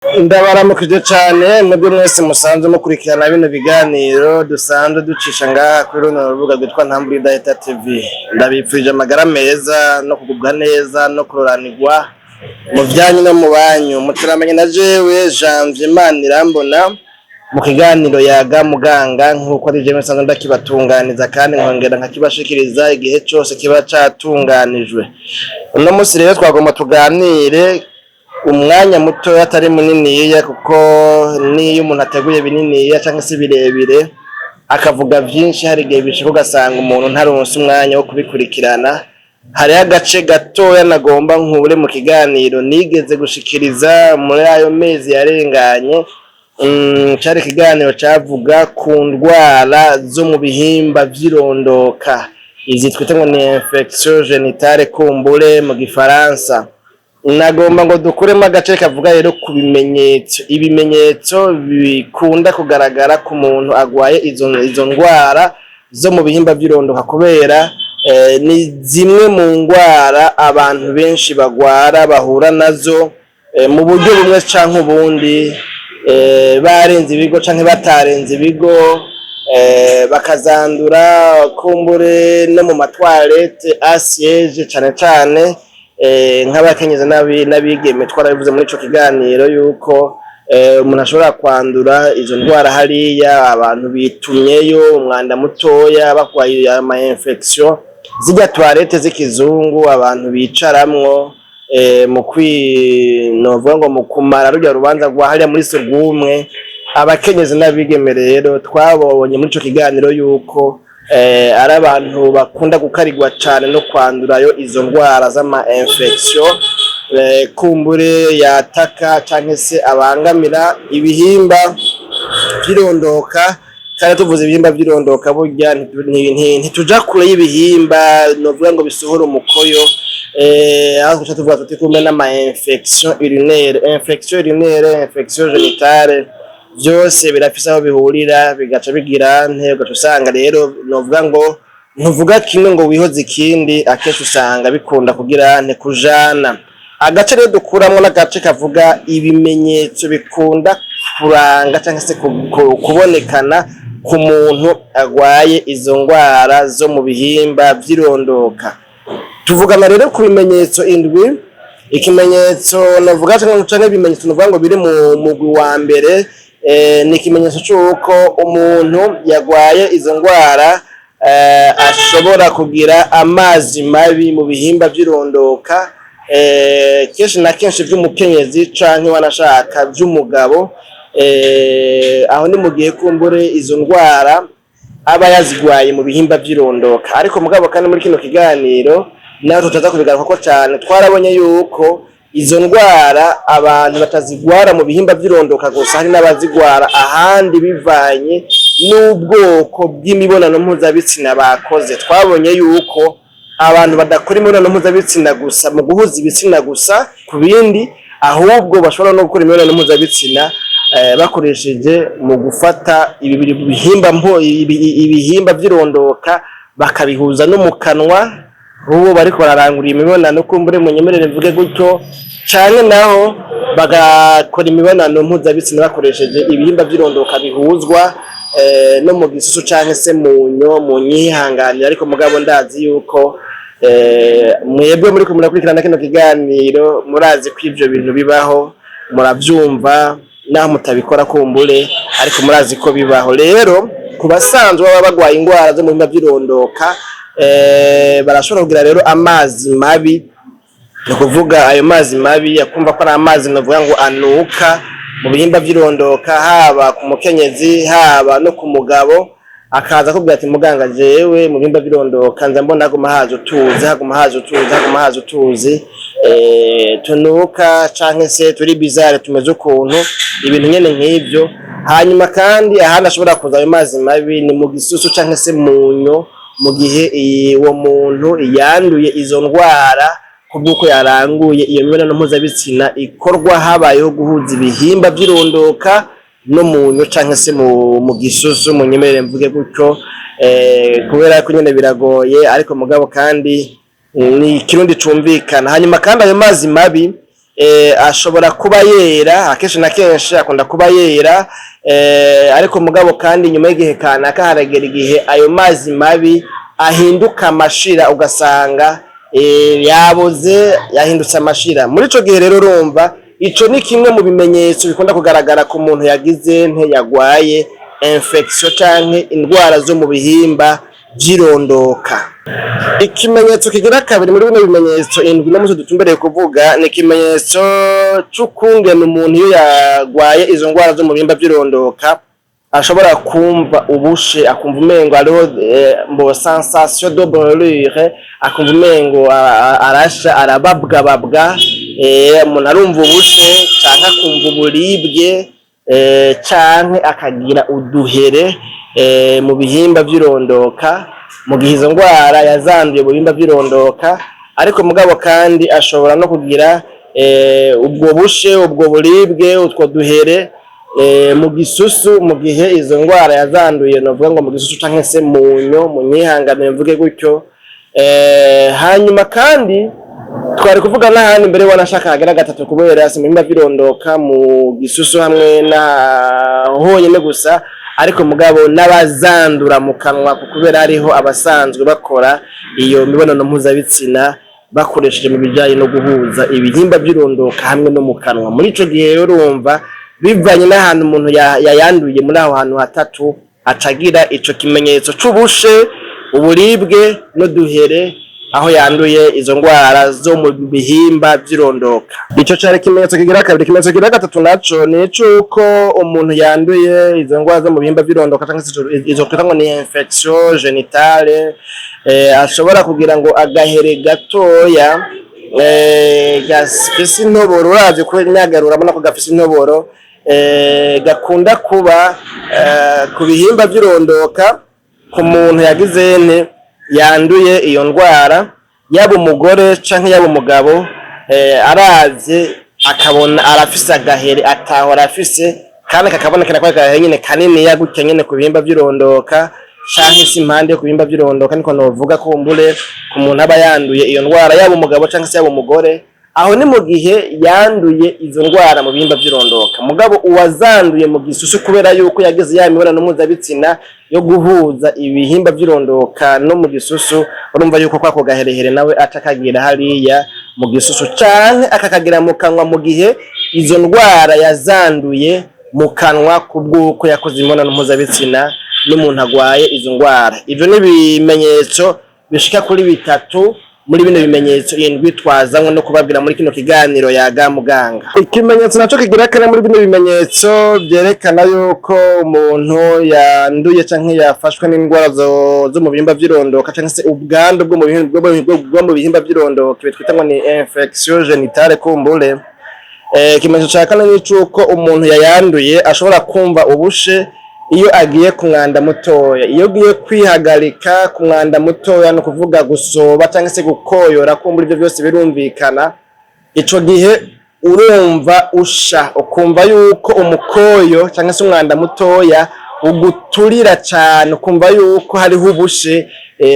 Ndabaramukije cane mwebwe mwese musanzwe mukurikirana bino biganiro dusanzwe ducisha ngaha kuri runo rubuga rwitwa Ntambwe Idahita TV. Ndabipfurije amagara meza no kugubwa neza no kuroranirwa mu vyanyu no mu banyu. Muturamenye na jewe Janvier Manirambona mu kiganiro Yaga Muganga, nk'uko ari jewe nsanzwe ndakibatunganiza kandi nkongera nkakibashikiriza igihe cose kiba catunganijwe. Uno musi rero twagomba tuganire umwanya mutoya atari muniniya, kuko niyo umuntu ateguye bininiya canke se birebire akavuga vyinshi, hari igihe bishika ugasanga umuntu ntaronse umwanya wo kubikurikirana. Hariho agace gatoya nagomba nkure mu kiganiro nigeze gushikiriza muri ayo mezi yarenganye. Cari ikiganiro cavuga ku ndwara zo mu bihimba vy'irondoka, izi twita ngo ni infection génitale kumbure mu gifaransa. Nagomba ngo dukuremo agace kavuga rero ku bimenyetso, ibimenyetso bikunda kugaragara ku muntu agwaye izo ndwara zo mu bihimba vy'irondoka, kubera ni zimwe mu ndwara abantu benshi bagwara, bahura nazo mu buryo bumwe canke ubundi, barenze ibigo canke batarenze ibigo, bakazandura kumbure no mu ma toilettes à siège, cane cane nk'abakenyezi n'abigeme. Twarabivuze muri ico kiganiro yuko umuntu ashobora kwandura izo ndwara hariya abantu bitumyeyo umwanda mutoya, bagwaye ama infection, zirya toilettes z'ikizungu abantu bicaramwo mu kwi novuga ngo mu kumara rurya rubanza rwa hariya muri sugumwe. Abakenyezi n'abigeme rero twabonye muri ico kiganiro yuko ari abantu bakunda gukarigwa cane no kwandurayo izo ndwara z'ama infection kumbure yataka canke se abangamira ibihimba vy'irondoka. Kandi tuvuze ibihimba vy'irondoka, burya ntituja kure y'ibihimba novuga ngo bisohora umukoyo, aho tuca tuvuga tuti kumbe n'ama infection urinaire, infection urinaire, infection génitale, vyose birafise aho bihurira, bigaca bigira nte ugaca usanga rero novuga ngo ntuvuga kimwe ngo wihoze ikindi, akenshi usanga bikunda kugira nte kujana. Agace rero dukuramwo n'agace kavuga ibimenyetso bikunda kuranga canke se kubonekana ku muntu agwaye izo ndwara zo mu bihimba vy'irondoka. Tuvugana rero ku bimenyetso indwi. Ikimenyetso novuga canke ibimenyetso novuga ngo biri mu mugwi wa mbere, ni ikimenyetso c'uko umuntu yagwaye izo ndwara ashobora kugira amazi mabi mu bihimba vy'irondoka, kenshi na kenshi vy'umukenyezi canke wanashaka vy'umugabo. Aho ni mu gihe kumbure izo ndwara aba yazigwaye mu bihimba vy'irondoka. Ariko mugabo kandi muri kino kiganiro naho tutaza kubigarukako cane, twarabonye yuko izo ndwara abantu batazigwara mu bihimba vy'irondoka gusa, hari n'abazigwara ahandi bivanye n'ubwoko bw'imibonano mpuzabitsina bakoze. Twabonye yuko abantu badakora imibonano mpuzabitsina gusa mu guhuza ibitsina gusa ku bindi, ahubwo bashobora no gukora imibonano mpuzabitsina bakoresheje mu gufata ibi bihimba ibihimba vy'irondoka bakabihuza no mu kanwa uwo bariko bararangura imibonano, kumbure munyemerere mvuge gutyo, canke naho bagakora imibonano mpuzabitsina bakoresheje ibihimba vy'irondoka bihuzwa no mu gisusu canke se mu nyo. Mu nyihanganira, ariko mugabo ndazi yuko mwebwe muriko murakurikirana kino kiganiro murazi ko ivyo bintu bibaho, muravyumva naho mutabikora kumbure, ariko murazi ko bibaho. Rero ku basanzwe baba bagwaye ingwara zo mu bihimba vy'irondoka, barashobora kugira rero amazi mabi. Ni ukuvuga ayo mazi mabi akumva ko ari amazi novuga ngo anuka mu bihimba vy'irondoka, haba ku mukenyezi haba no ku mugabo, akaza akubwira ati: "Muganga, jewe mu bihimba vy'irondoka nza mbona haguma haza utuzi, haguma haza utuzi, haguma haza utuzi tunuka canke se turi bizarre, tumeze ukuntu", ibintu nyene nk'ivyo. Hanyuma kandi ahandi ashobora kuza ayo mazi mabi ni mu gisusu canke se mu nyo, mu gihe uwo muntu yanduye izo ndwara kubw'uko yaranguye iyo mibonano mpuzabitsina ikorwa habayeho guhuza ibihimba vy'irondoka no mu nyo canke se mu gisusu. Munyemerere mvuge gutyo, kubera ko nyene biragoye, ariko mugabo kandi ni ikirundi cumvikana. Hanyuma kandi ayo mazi mabi Ashobora kuba yera, akenshi na kenshi akunda kuba yera, ariko mugabo kandi nyuma y'igihe kanaka haragera igihe ayo mazi mabi ahinduka amashira, ugasanga yaboze, yahindutse amashira. Muri ico gihe rero urumva ico ni kimwe mu bimenyetso bikunda kugaragara ku muntu yagize nte yagwaye infection canke indwara zo mu bihimba vy'irondoka. Ikimenyetso kigira kabiri muri bino bimenyetso indwi no muzo dutumbereye kuvuga ni ikimenyetso c'ukungene umuntu iyo yagwaye izo ndwara zo mu bihimba vy'irondoka ashobora kumva ubushe, akumva umengo hariho mbo sensation de brûlure, akumva umengo arasha, arababwababwa. Umuntu arumva ubushe canke akumva uburibwe, canke akagira uduhere mu bihimba vy'irondoka mu gihe izo ndwara yazanduye mu bihimba vy'irondoka. Ariko mugabo kandi ashobora no kugira ubwo bushe, ubwo buribwe, utwo duhere mu gisusu mu gihe izo ndwara yazanduye, novuga ngo mu gisusu canke se munyo, munyihanganire mvuge gutyo. Hanyuma kandi twari kuvuga n'ahandi mbere wanashaka hagera gatatu, kubera si mu bihimba vy'irondoka, mu gisusu hamwe na honyine gusa, ariko mugabo n'abazandura mu kanwa, kubera hariho abasanzwe bakora iyo mibonano mpuzabitsina bakoresheje mu bijanye no guhuza ibihimba vy'irondoka hamwe no mu kanwa. Muri ico gihe rero urumva bivanye n'ahantu umuntu yayanduye, muri aho hantu hatatu acagira ico kimenyetso c'ubushe, uburibwe n'uduhere aho yanduye izo ndwara zo mu bihimba vy'irondoka. Ico cari ikimenyetso kigira kabiri. Ikimenyetso kigira gatatu naco ni icuko umuntu yanduye izo ndwara zo mu bihimba vy'irondoka canke se izo twita ngo ni infection génitale, ashobora kugira ngo agahere gatoya gafise intoboro. Uravye kubera imyagaro urabona ko gafise intoboro, gakunda kuba ku bihimba vy'irondoka ku muntu yagize nte yanduye iyo ndwara, yaba umugore canke yaba umugabo. Aravye akabona arafise agahere atahora afise, kandi kakabonekera ko agahere nyene kaniniya gutya nyene ku bihimba vy'irondoka canke se impande yo ku bihimba vy'irondoka, niko novuga. Kumbure ku muntu aba yanduye iyo ndwara, yaba umugabo canke se yaba umugore, aho ni mu gihe yanduye izo ndwara mu bihimba vy'irondoka. Mugabo uwazanduye mu gisusu, kubera yuko yagize ya mibonano mpuzabitsina yo guhuza ibihimba vy'irondoka no mu gisusu, urumva yuko kwako gaherehere nawe aca akagira hariya mu gisusu canke akakagira mu kanwa mu gihe izo ndwara yazanduye mu kanwa kubw'uko yakoze imibonano mpuzabitsina n'umuntu agwaye izo ndwara. Ivyo ni ibimenyetso bishika kuri bitatu muri bino bimenyetso indwi twazanywe no kubabwira muri kino kiganiro Yaga Muganga. Ikimenyetso naco kigira kane muri bino bimenyetso vyerekana yuko umuntu yanduye canke yafashwe n'indwara zo mu bihimba vy'irondoka canke se ubwandu bwo mu bihimba vy'irondoka, ibi twita ngo ni infection génitale kumbure. Ikimenyetso ca kane ni c'uko umuntu yayanduye ashobora kumva ubushe iyo agiye ku mwanda mutoya, iyo agiye kwihagarika ku mwanda mutoya, ni ukuvuga gusoba cyangwa se gukoyora, kumbura ibyo byose birumvikana. Ico gihe urumva usha, ukumva yuko umukoyo cyangwa se umwanda mutoya uguturira cane, ukumva yuko hariho ubushe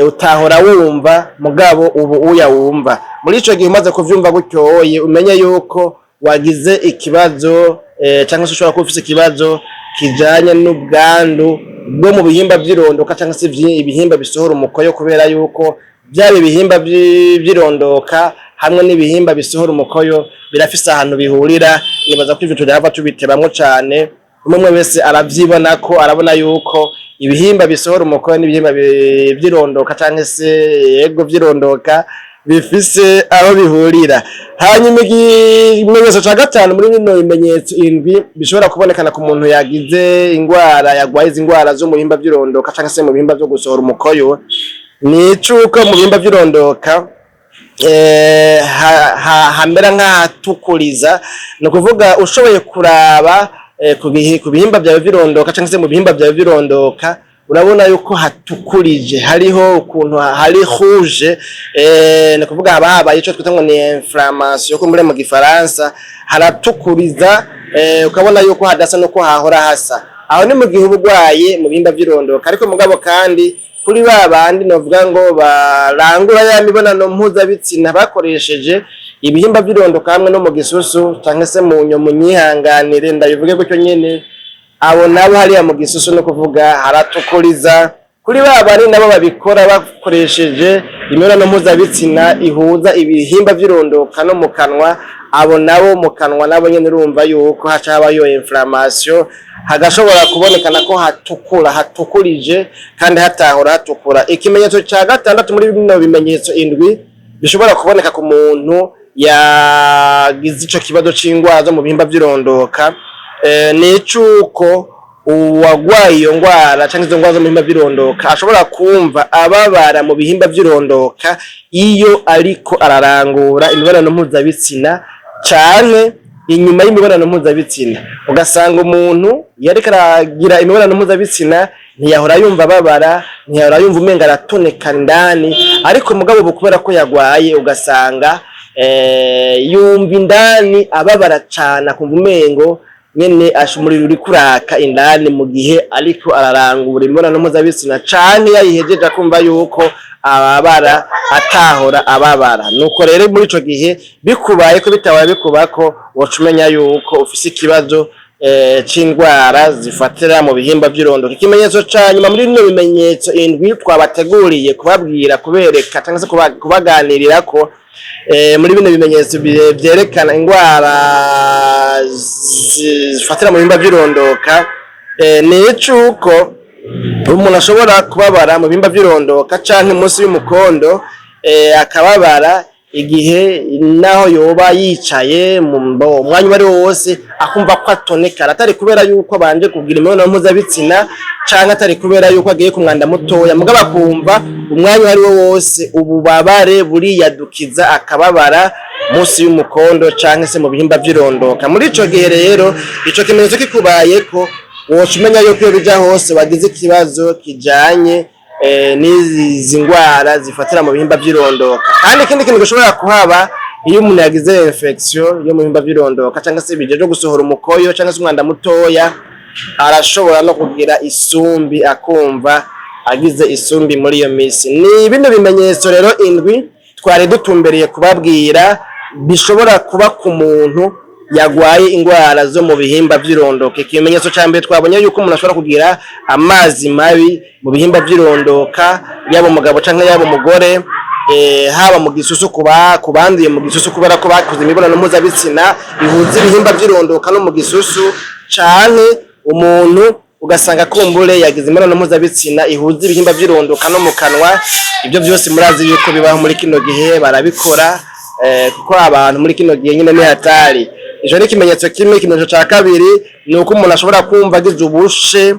utahora wumva, mugabo ubu uya wumva. Muri ico gihe umaze kuvyumva gutyoye, umenye yuko wagize ikibazo cyangwa se ushobora kuba ufise ikibazo kijanye n'ubwandu bwo mu bihimba vy'irondoka cyangwa se ibihimba bisohora umukoyo, kubera yuko byaba ibihimba vy'irondoka hamwe n'ibihimba bisohora umukoyo birafise ahantu bihurira. Nibaza ko ivyo turahava tubitebamwo cane. Umwe umwe wese aravyibona ko arabona yuko ibihimba bisohora umukoyo n'ibihimba vy'irondoka canke se yego vy'irondoka bifise aho bihurira. Hanyuma ikimenyetso ca gatanu muri bino bimenyetso indwi bishobora kubonekana ku muntu yagize ingwara, yagwaye izi ngwara zo mu bihimba vy'irondoka canke se mu bihimba vyo gusohora umukoyo, ni icuko mu bihimba vy'irondoka hamera nk'ahatukuriza. Ni ukuvuga ushoboye kuraba ku bihimba vyawe vy'irondoka canke se mu bihimba vyawe vy'irondoka, urabona yuko hatukurije, hariho ukuntu hari rouge. Ni ukuvuga haba habaye ico twita ngo ni inflammation ko muri mu gifaransa, haratukuriza, ukabona yuko hadasa nuko hahora hasa. Aho ni mu gihe uba urwaye mu bihimba vy'irondoka. Ariko mugabo kandi kuri ba bandi novuga ngo barangura ya mibonano mpuzabitsina bakoresheje Ibihimba vy'irondoka hamwe no mu gisusu, canke se mu nyo, munyihanganire ndabivuge gutyo nyene, abo nabo hariya mu gisusu no kuvuga haratukuriza. Kuri ba bari nabo babikora bakoresheje imibonano mpuzabitsina ihuza ibihimba vy'irondoka no mu kanwa, abo nabo mu kanwa nabo nyene urumva yuko haca habayo inflammation, hagashobora kubonekana ko hatukura, hatukurije kandi hatahora hatukura. Ikimenyetso ca gatandatu muri bino bimenyetso indwi bishobora kuboneka ku muntu yagize ico kibazo c'ingwara zo mu bihimba vy'irondoka, ni icuko uwagwaye iyo ngwara canke izo ngwara zo mu bihimba vy'irondoka ashobora kumva ababara mu bihimba vy'irondoka iyo ariko ararangura imibonano mpuzabitsina canke inyuma y'imibonano mpuzabitsina. Ugasanga umuntu iyo ariko aragira imibonano mpuzabitsina ntiyahora yumva ababara, ntiyahora yumva umenga aratonekana indani, ariko mugabo ubu kubera ko yagwaye ugasanga yumva indani ababara cane, akumva umengo nyene asha umuriro uriko uraka indani mu gihe ariko ararangura imibonano mpuzabitsina, canke yayihejeje akumva yuko ababara atahora ababara. Nuko rero muri ico gihe bikubaye ko bitahora bikubako, woca umenya yuko ufise ikibazo c'indwara zifatira mu bihimba vy'irondoka. Ikimenyetso ca nyuma muri bino bimenyetso indwi twabateguriye kubabwira, kubereka canke se kubaganirirako, muri bino bimenyetso vyerekana ingwara zifatira mu bihimba vy'irondoka, ni icuko umuntu ashobora kubabara mu bihimba vy'irondoka canke munsi y'umukondo, akababara igihe naho yoba yicaye mu mwanya uwo ari wo wose, akumva ko atonekara, atari kubera yuko abanje kugira imibonano mpuzabitsina canke atari kubera yuko agiye ku mwanda mutoya, mugabo akumva umwanya uwo ari wo wose ububabare buriyadukiza, akababara munsi y'umukondo canke se mu bihimba vy'irondoka. Muri ico gihe rero, ico kimenyetso kikubayeko, woca umenya yuko iyo bija hose wagize ikibazo kijanye n'izi ngwara zifatira mu bihimba vy'irondoka. Kandi ikindi kintu gishobora kuhaba iyo umuntu yagize infection yo mu bihimba vy'irondoka canke se bijeje gusohora umukoyo canke se umwanda mutoya, arashobora no kugira isumbi, akumva agize isumbi muri iyo misi. Ni bino bimenyetso rero indwi twari dutumbereye kubabwira bishobora kuba ku muntu yagwaye ingwara zo mu bihimba vy'irondoka. Ikimenyetso ca mbere twabonye yuko umuntu ashobora kugira amazi mabi mu bihimba vy'irondoka, yaba umugabo canke yaba umugore, haba mu gisusu kuba kubanduye mu gisusu kubera ko bakoze imibonano mpuzabitsina ihuza ibihimba vy'irondoka no mu gisusu, canke umuntu ugasanga kumbure yagize imibonano mpuzabitsina ihuza ibihimba vy'irondoka no mu kanwa. Ibyo vyose murazi yuko bibaho muri kino gihe, barabikora, kuko abantu muri kino gihe nyine ni hatari. Ico ni ikimenyetso kimwe. Ikimenyetso ca kabiri ni uko umuntu ashobora kumva agize ubushe,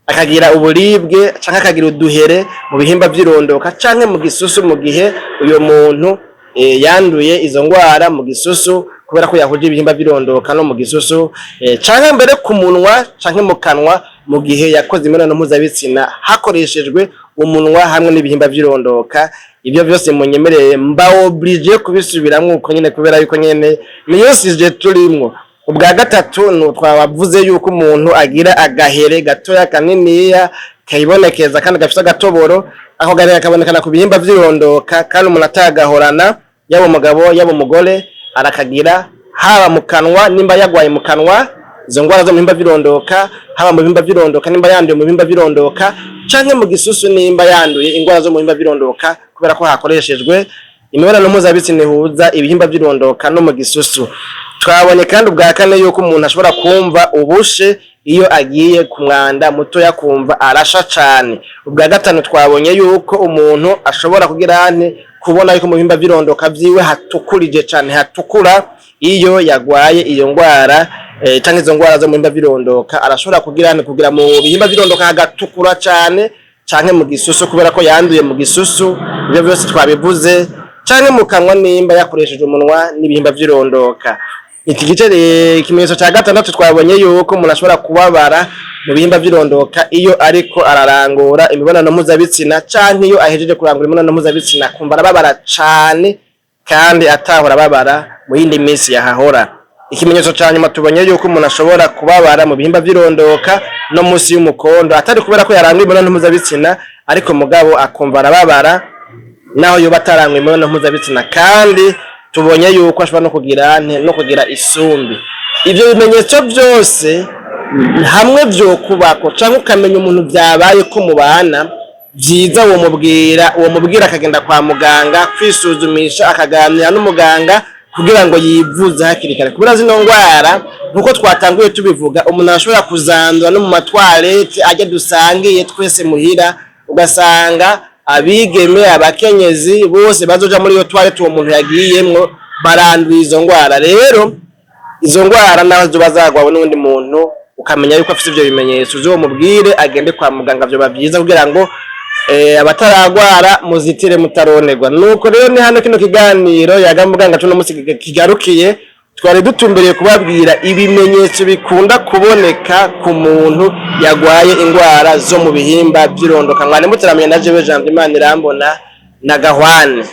akagira uburibwe canke akagira uduhere mu bihimba vy'irondoka canke mu gisusu mu gihe uyo muntu yanduye izo ngwara mu gisusu kubera ko yahuje ibihimba vy'irondoka no mu gisusu, canke mbere ku munwa canke mu kanwa mu gihe yakoze imibonano mpuzabitsina hakoreshejwe umunwa hamwe n'ibihimba vy'irondoka. Ibyo vyose munyemerere mba obligé kubisubiramwo uko nyene, kubera yuko nyene niyo sujet turimwo. Ubwa gatatu ni twabavuze yuko umuntu agira agahere gatoya kaniniya kayibonekeza kandi gafise agatoboro, ako gahere kakabonekana ku bihimba vy'irondoka, kandi umuntu atagahorana, yaba umugabo yaba umugore, arakagira haba mu kanwa nimba yagwaye mu kanwa izo ngwara zo mu bihimba vy'irondoka, haba mu bihimba vy'irondoka nimba yanduye mu bihimba vy'irondoka, canke mu gisusu nimba yanduye ingwara zo mu bihimba vy'irondoka kubera ko hakoreshejwe imibonano mpuzabitsina ihuza ibihimba vy'irondoka no mu gisusu. Twabonye kandi ubwa kane yuko umuntu ashobora kumva ubushe iyo agiye ku mwanda mutoya, kumva arasha cane. Ubwa gatanu twabonye yuko umuntu ashobora kugira ante kubona yuko mu bihimba vy'irondoka vyiwe hatukurije cane, hatukura iyo yagwaye iyo ngwara, canke izo ngwara zo mu bihimba vy'irondoka, arashobora kugira ante kugira mu bihimba vy'irondoka hagatukura cane, canke mu gisusu kubera ko yanduye mu gisusu, ivyo vyose twabivuze, canke mu kanwa nimba yakoresheje umunwa n'ibihimba vy'irondoka. Iki gice, ikimenyetso ca gatandatu, twabonye yuko umuntu ashobora kubabara mu bihimba vy'irondoka iyo ariko ararangura imibonano mpuzabitsina canke iyo ahejeje kurangura imibonano mpuzabitsina, akumva arababara cane kandi atahora ababara mu yindi minsi yahahora. Ikimenyetso ca nyuma, tubonye yuko umuntu ashobora kubabara mu bihimba vy'irondoka no munsi y'umukondo, atari kubera ko yaranguye imibonano mpuzabitsina, ariko mugabo akumva arababara naho yoba atarangwa imibonano mpuzabitsina, kandi Tubonye yuko ashobora no kugira nte, no kugira isumbi. Ivyo bimenyetso byose hamwe vyokubako, canke ukamenya umuntu vyabaye ko mubana, vyiza uwo mubwira akagenda kwa muganga kwisuzumisha, akaganira n'umuganga kugira ngo yivuze hakiri kare. Kubera zino ngwara, nkuko twatanguye tubivuga, umuntu arashobora kuzandura no mu ma toilettes ajya dusangiye twese muhira, ugasanga abigeme, abakenyezi bose bazoja muri iyo toilette uwo muntu yagiyemwo baranduye izo ngwara. Rero izo ngwara naho zoba zagwawe n'uwundi muntu, ukamenya yuko afise ivyo bimenyetso, uzomubwire agende kwa muganga, vyoba vyiza kugira ngo abataragwara muzitire mutaronerwa. Nuko rero ni hano kino kiganiro Yaga Muganga cuno musi kigarukiye. Twari dutumbereye kubabwira ibimenyetso bikunda kuboneka ku muntu yagwaye ingwara zo mu bihimba vy'irondoka. Mwari muteramiye na jewe Jean Imana Irambona na Gahwane.